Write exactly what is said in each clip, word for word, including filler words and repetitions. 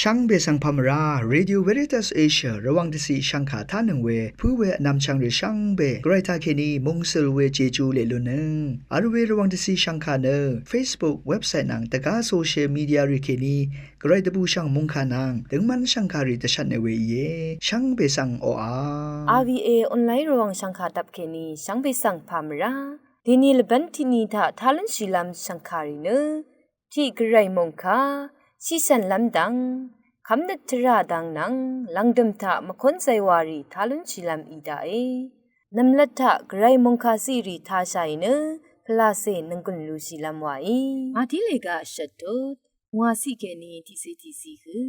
Shvngbe svng pà mvrá, Radio Veritas Asia Rvwàng dvciq shvngkà tánøng we pǿ we vnvmchvng rì shvngbe Gvray taqkèní mungsøl we Jeju leq lunnøng vl we Rvwàng dvciq shvngkà nø Facebook, website nvng dvgá social media rì kèní Gvray dvbùshv̀ng mungkà nvng døngmv́n shv̀ngkàrì dvshvtne we íe. Shvngbe svng oqà. R V A online Rvwàng shv̀ngkà dvp kèní shvngbe svng pà mvrá. Dèní lvbv́n tiqni taq tá lúnshìlv́m shv̀ngkàrì nø tiq Gvray mòngkà, shiqshv̀nlv́m dang, kv́mnøt tvrà dang nvng lv̀ngdø̀m taq mvkónzay wàrì tá lúnshìlv́m í daqe. Nv̀mlat taq Gvray mòngkà ziqrì tāshàì nø pvlacè nònggùn lushìlv́m wàí. Màtí lèga vshvt tut, ngwàciq kèní tiqcé tiqciq hø,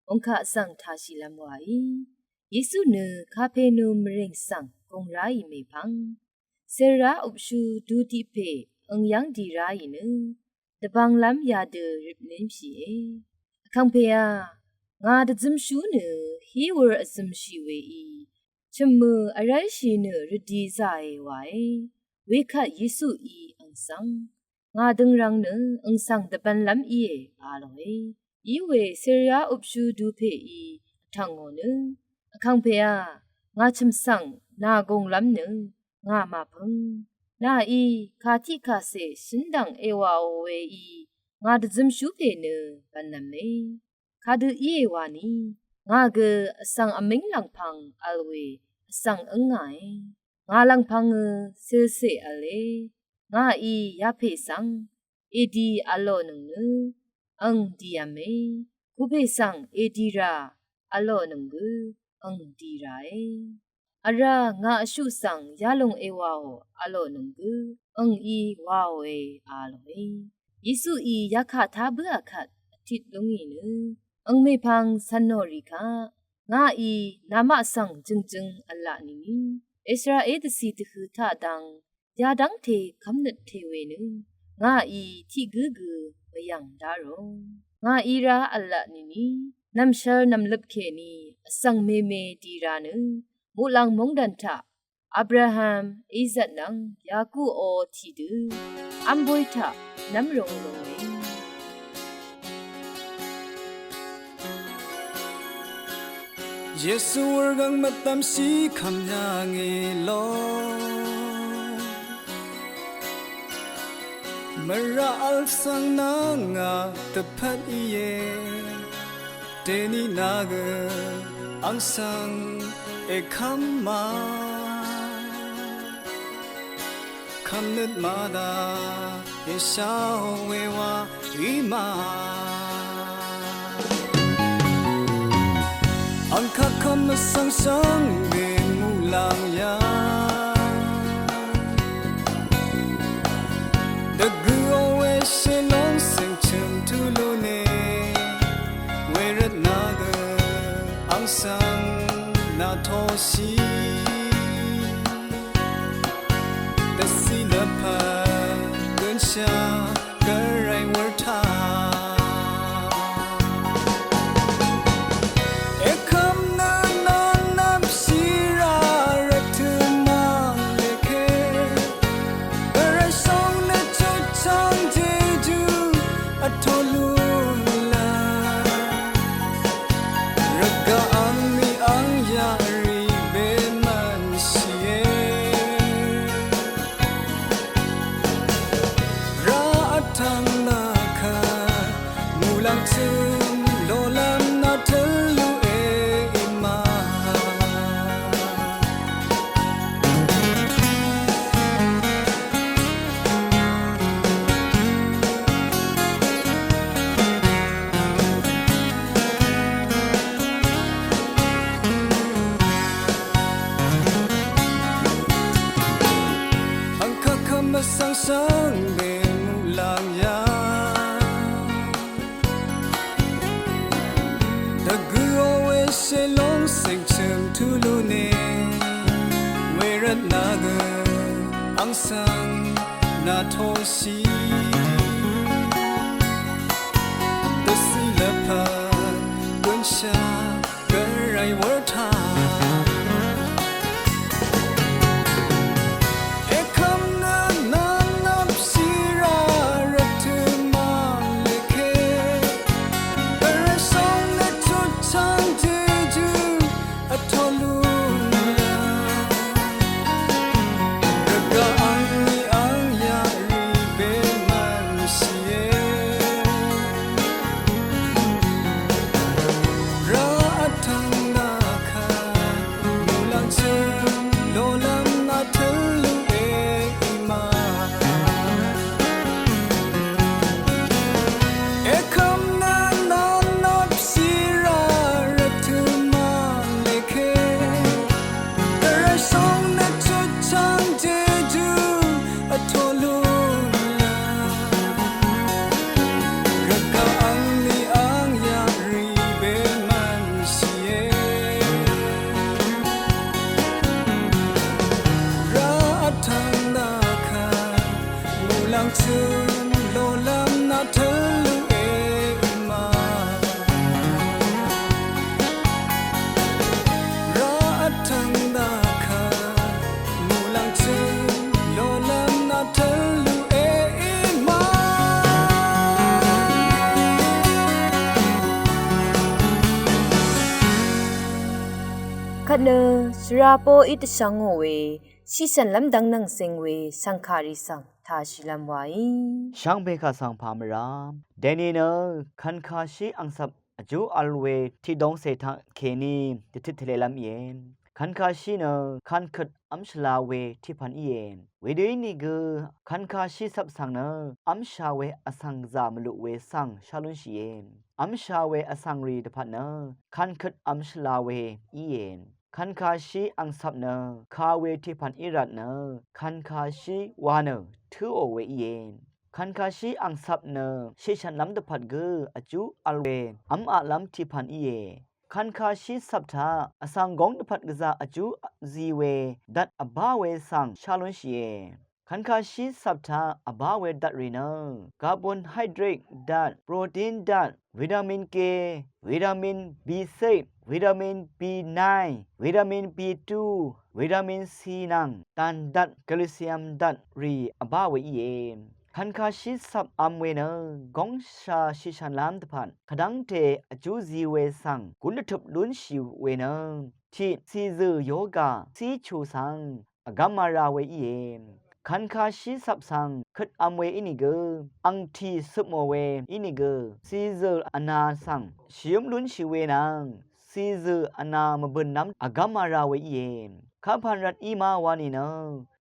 mòngkà svng tāshìlv́m wàí. Yesu nø Kapernum mvrìng svng gùng ráì mèpvng, svrá upshu du tiq pè øng yv́ng di ráì nø dvbvnglv́m yadø røt nønshìe. Vkàngpèá, ngà dvzømshú nø hí wur vzømshì weí chø̀mmø vrv́lshì nø rvdi zàe wae. Wekvt Yesuí àng svng, ngà døngrvng nø àng svng dvbvnlv́m íe, a lòe. Iwe svrá upshu du pèí vtv̀ngò nø, Vkàngpèá, ngà chø̀m svng nà gùnglv́m nø ngà màpøng. Nàí kàtiq kàcè shǿn dv̀ng èwàò weí ngà dvzømshú pè nø bv̀nlv́me. Kadø íe wani, ngà gø vsvng vmíng lv̀ngpv̄ng vl we vsvng ǿngàe. Ngà lv̀ngpv̄ngø cìlcè v̄le. Ngàí yapè svng èdi v̄lònøng nø àng dìv̄me. Kupè svng èdi rà v̄lònøng gø àng di ràe. Vrá ngà vshuq svng yalòng èwàò v̄lònøng gø àngí wàòe, a lòe. Yesuí yakà tá bǿà kvt vtit lúngì nø àng mèpvng cv̄nò rì kaq, ngàí namaq svng jø̀ngjøng v̄la nìni, Israel dvcì dvhø̄ taq dang yadv́ngte kv́mnøt te we nø ngàí tiq gǿ gø mvyv̀ng dá rò. Ngàí rá v̄la nìni, nv̀mshvr nv̀mløp kèní vsvng meme di rà nø muqlàng móngdàn taq Abraham, Isak nvng Yakuò tìdø v́m bóy taq nv́mrūng rūnge. Yesu wurgvng mvdvmshì kvmyà ngì lo. Mvrà vl svng nà ngà dvpvt íe. Dèní nà gø àng svng èkv́m ma. Kv́mnøt màdà èsháò we wa í ma. Àng kaq kv́m vsvng shvngbe muqlàng yà. Dvgø̄ò we shèlóng cèng chø̀m tulu ne. Wervt nà gø àng svng nà toshì. Dvcì lvpat gønshà gvray wur taq. Èkvm nø nvng nvpshì rà rvtø̀ mvng lèke. Gvray shóng nø chutchvng Jejú vtō lúnlv́m. Rvgaq àngní àng yaqrì bē mvnshìe. Rá vtvng nà kvt muqlàng tø̄m lolv́m nà tø̄l luqe í ma. Àng kaq kvm vsvng shvngbe muqlàng yà. Dvgø̄ò we shèlóng cèng chø̀m tulu ne. Wervt nà gø àng svng nà toshì. Dvcì lvpat gønshà gvray wur taq. Èkvm nø nvng nvpshì rà rvtø̀ mvng lèke. Gvray shóng nø Kvt nø svrapoqí dvshvngò we, shiqshv̀nlv́m dvng nvng seng we shv̀ngkàrì svng tāshìlv́m waí. Shvngbe kà svng pà mvrá dèni nø kvnkashí angcvp vjú vl we tiqdongcè taq kèní dvtit tvlelv́m íe. Kvnkashí nø kvnkøt v́m shvla we tiqpv̀n íe. Wedø ínìgø kvnkashí cvp svng nø v́msha we vsvng gvzà mvluq we svng shá lúnshìe. V́msha we vsvngrì dvpvt nø kvnkøt v́m shvla we íe. Kvnkashí angcvp nø ka we tiqpv̀n í rvt nø kvnkashí wa nø tǿò we íe. Kvnkashí angcvp nø shiqshv̀nlv́m dvpvt gø vjú vl we v́m aqlv́m tiqpv̀n íe. Kvnkashí cvp taq vsvng góng dvpvt gvzà vjú zi we dvt vbá we svng shá lúnshìe. Kvnkashí cvp taq vbá we dvtrì nø carbohydrate dvt, protein dvt, vitamin K, vitamin B six, vitamin B nine, vitamin B two, vitamin C nvng dàn dvt, calcium dvtrì vbá we íe. Kvnkashí cvp vm we nø góngsha shiqshv̀nlv́m dvpvt kvdv́ngte vjú zi we svng gún dvtøp lúnshì we nø tiq cìzø̀ yoga cíchù svng vgv́m mara we íe. Kvnkashí cvp svng køt vm we ínìgø, angtì cøpmò we ínìgø, cìzø̀ vna svng shvyǿm lúnshì we nvng cìzø̀ vna mvbø̀nlv́m vgv́m mara we íe. Kapàn rvt í ma wa nìnø,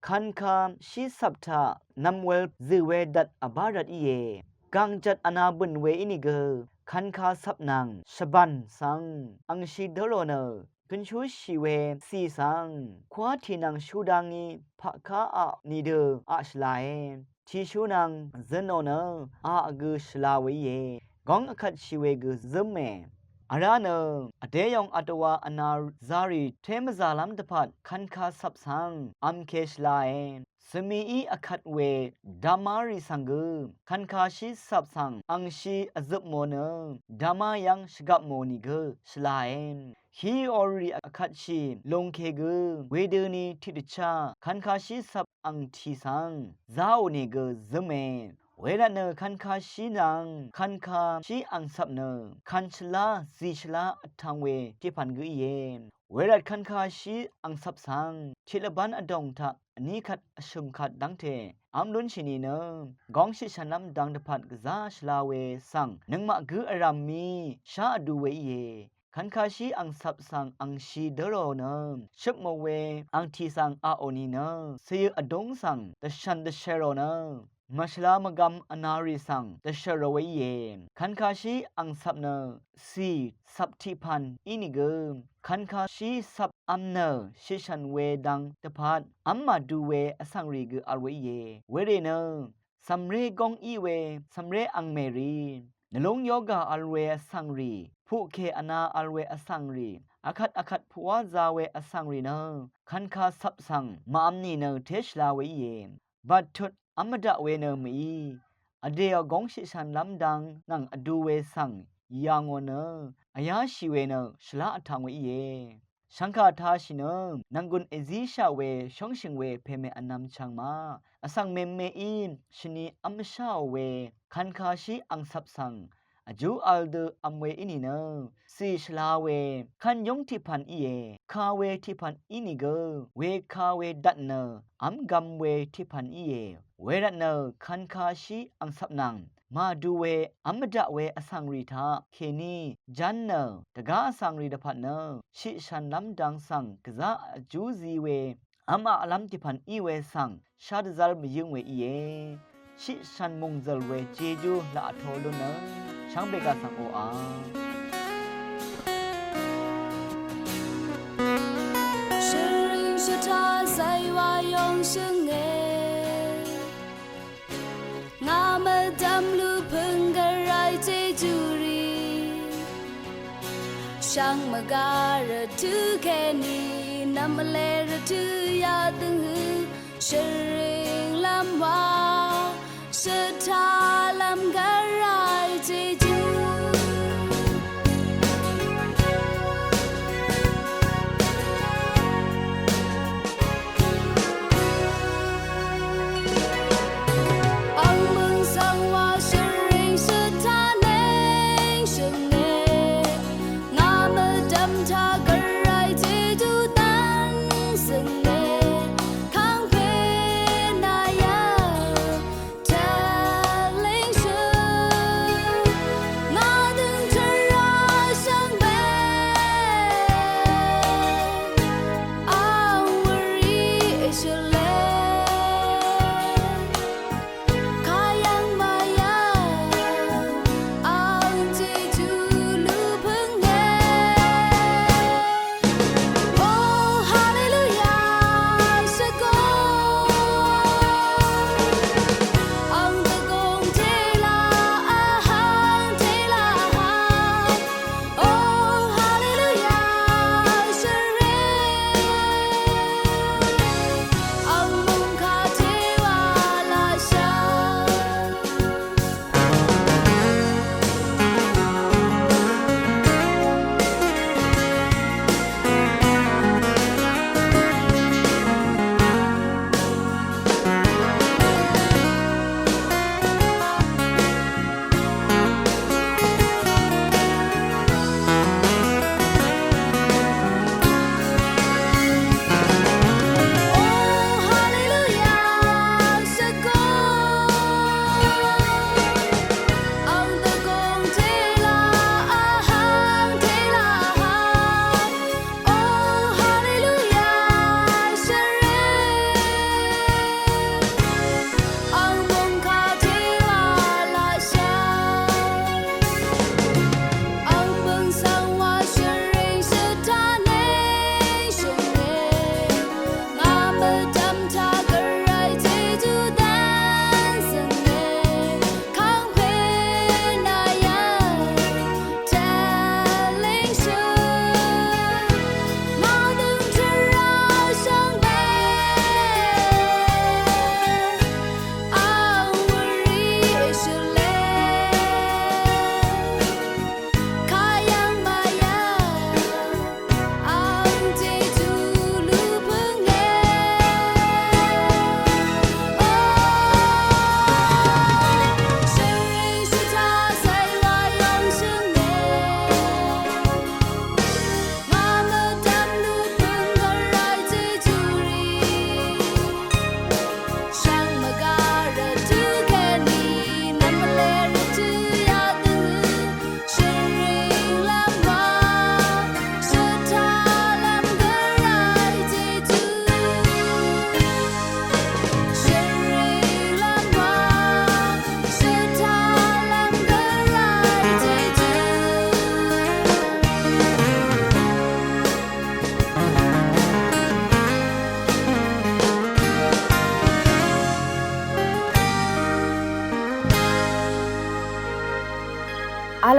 kvnkashí cvp taq nvmwel zø̀ we dvt vbá rvt íe. Gàngjvt vna bø̀n we ínìgø, kvnka cvp nvng shvbàn svng angshi dǿ rò nø kønshúshì we cì svng kwá tì nvng shú dá ngí paqká aq nìdø aq shvlae. Tìshú nvng zønò nø aq gø shvla we íe. Góng vkvtshì we gø zǿme. Vrá nø vdéyòng vdvwa vna zarì té mvzàlv́m dvpvt kvnka cvp svng vmke shvlae. Svmií vkvt we dvmárì svng gø kvnkashí cvp svng angshi vzøpmò nø dvmá yv́ng shvgvpmò nìgø shvlae. Hí orì vkvtshì lòngke gø wedøni tiqdvchá kvnkashí cvp angtì svng záò nìgø zǿme. Wervt nø kvnkashí nvng kvnkashí angcvp nø kvnshvlá zìshvlá vtvng we tiqpv̀n gø íe. Wervt kvnkashí angcvp svng tiq lvbán vdòng taq vní kvt vshø̀m kvt dv́ngte v́m lúnshì nìnø góng shiqshv̀nlv́m dang dvpvt gvzá shvla we svng nøngmaq gǿ vrv̀m mí shá vdu we íe. Kvnkashí angcvp svng angshi dǿ rò nø shøpmò we angtì svng aqò nìnø cìyø vdúng svng dvshv̀n dvshv̀rò nø mvshvla mvgvm vnarì svng dvshv̀rò we íe. Kvnkashí angcvp nø cì cvp tiqpv̀n ínìgø kvnkashí cvp vm nø shiqshv̀n we dang dvpvt v́m màdu we vsvngrì gø vl we íe. Werì nø cv̀mré góng í we cv̀mré angmèrì nvlúng yoga vl we vsvngrì, puqkè vna vl we vsvngrì, akvt akvt puqwá za we vsvngrì nø kvnka cvp svng màvm nìnø té shvla we íe. Bvttut v́m mvdaq we nø mèí vdèò góng shiqshv̀nlv́m dang nvng vdu we svng yà ngò nø vyáshì we nø shvlá vtvng we íe. Shvngkà tāshì nø nv̀nggùn èzíshaq we shóngshø̀ng we pèmè vnvm chvng ma vsvng mèmeí shvni v́m mvsháò we kvnkashí angcvp svng vjú vl dø vm we í nìnø cì shvla we kvn yúng tiqpv̀n íe. Ka we tiqpv̀n í nìgø weka we dvt nø v́m gvm we tiqpv̀n íe. Wervt nø kvnkashí angcvp nvng màdu we v́m mvdaq we vsvngrì taq kèní ján nø dvgá vsvngrì dvpvt nø shiqshv̀nlv́m dang svng gvzá vjú zi we v́m aqlv́m tiqpv̀n í we svng shá dvzv́r mvyǿng we íe. Shiqshv̀n mòngzø̀l we jejú laq vtō lúnnø shvngbe gà svng oqà. Shvring shvtá zaywa yong shvnge. Ngà mvdv̀m lupø̀ng gvray jejú rì. Shvngmvgá rvtø̀ kèní nvmvle rvtø̀ yadøng hø. Shvring lv́m wa shvtá lv́m gvray jejú. Ang møng svng wa shvring shvtá neng shvnge. Ngà mvdv̀m taq gvray jejú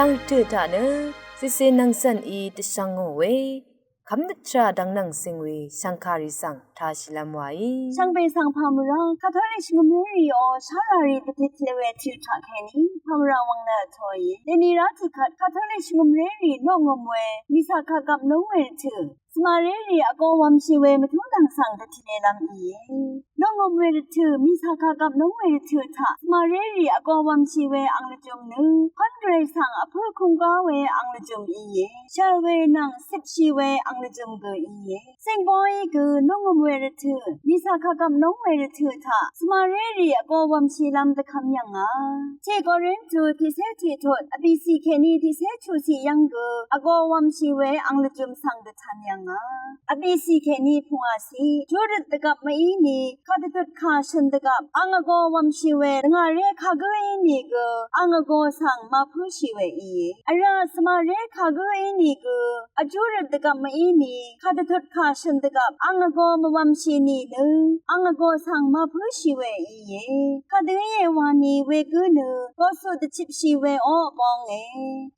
Ang tø taq nø, sise nvng cv̀n í dvshvng ngò we, kv́mnøt tvrà dvng nvng sing we, shvngkàrì svng tāshìlv́m wàí. Shvngbe svng pàmvrá, Katolik shvngø̀mrérì ò, sháràrì dvtit tvle we tø taq kèní, pàmvrá wvng nø vtōìe. Dèni rá tiqkvt, Katolik shvngø̀mrérì noqngø̀m we, mìsà kàgvp núng we rvtø̀. Svmarérì vgō wv̄mshì we mvtúngdv̀ng svng dvtìlelv́m íe. Noqngø̀m we rvtø̀, mìsà kàgvp núng we rvtø̀ taq, svmarérì vgō wv̄mshì we ang lvjø̄m nø, pv́n gvray svng vpǿ kūnggá we ang lvjø̄m íe. Shv̀l we nvng cipshì we ang lvjø̄m gø íe. Cìngbóí gø noqngø̀m we rvtø̀, mìsà kàgvp núng we rvtø̀ taq, svmarérì vgō wv̄mshìlv́m dvkvm yv̀ngà. Tiq Korintu tiqcé tiqtut, vbìcì kèní tiqcé chuqciq yv́ng gø, vgō wv̄mshì we ang lvjø̄m svng dvtv̄n yv̀ngà. Vbìcì kèní pungwàciq, júrøt dvgvp mvíni, kàdvdut kàshø̀n dvgvp, ang vgō wv̄mshì we, dvngàré kagǿ ínìgø, ang vgō svng màpǿshì we íe. Vrá svmaré kagǿ ínìgø, vjúrøt dvgvp mvíni, kàdvdut kàshø̀n dvgvp, ang vgō mvwv̄mshì nìnø, ang vgō svng màpǿshì we íe. Kadø íe wani wegǿ nø, goqsuq dvchipshì we ó vbónge.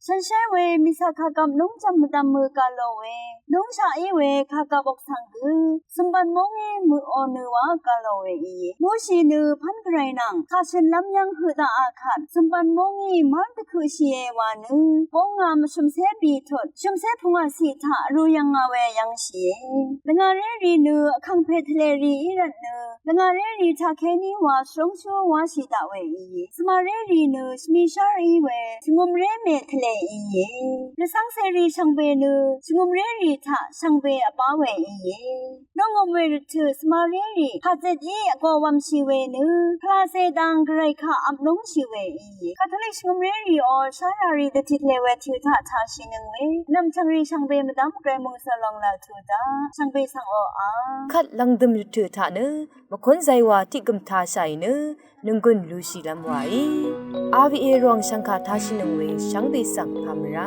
Shànshér we mìsà kàgvp núngjv̀m mvdv̀m mø gvlo we, núngshaq í we kàgvp oksvng gø, cø̀mbv̄n móngí møqò nø wa gvlo we íe. Mushi nø pv́n gvray nvng, kàshø̀nlv́m yv́ng høq daqà kvt, cø̀mbv̄n móngí mv́r dvkøqshìe wa nø, bóngā mvshø̀mcé bìtut, shø̀mcé pungwàciq taq vrū yv̀ngà we yv́ngshìe. Dvngàrérì nø, vkàngpè tvlèrì í rvtnø, dvngàrérì taqkèní wa shvrúngshú wáshì daq we íe. Svmarérì nø, shvmishár í we, shvngø̀mré mè tvlè íe. Rvcv́ngcèrì shvngbe nø, shvngø̀mrérì taq, shvngbe vbá we íe. Noqngø̀m we rvtø̀ svmarérì, kàzet í vgō wv̄mshì we nø, pvlacè dang gvray kaq vp núngshì we íe. Katolik shvngø̀mrérì ò, sháràrì dvtit le we tø taq tāshìnøng we, nv̀mchv̀ngrì shvngbe mvdv́m gvray mòngsvlong laq tø daq, shvngbe svng oqà. Kvt lv̀ngdø̀m rvtø̀ taq nø, mvkún zaywa tiq gø̀m tāshàì nø, nònggùn lushìlv́m wàí. R V A Rvwàng shv̀ngkà tāshìnøng we, shvngbe svng pàmvrá.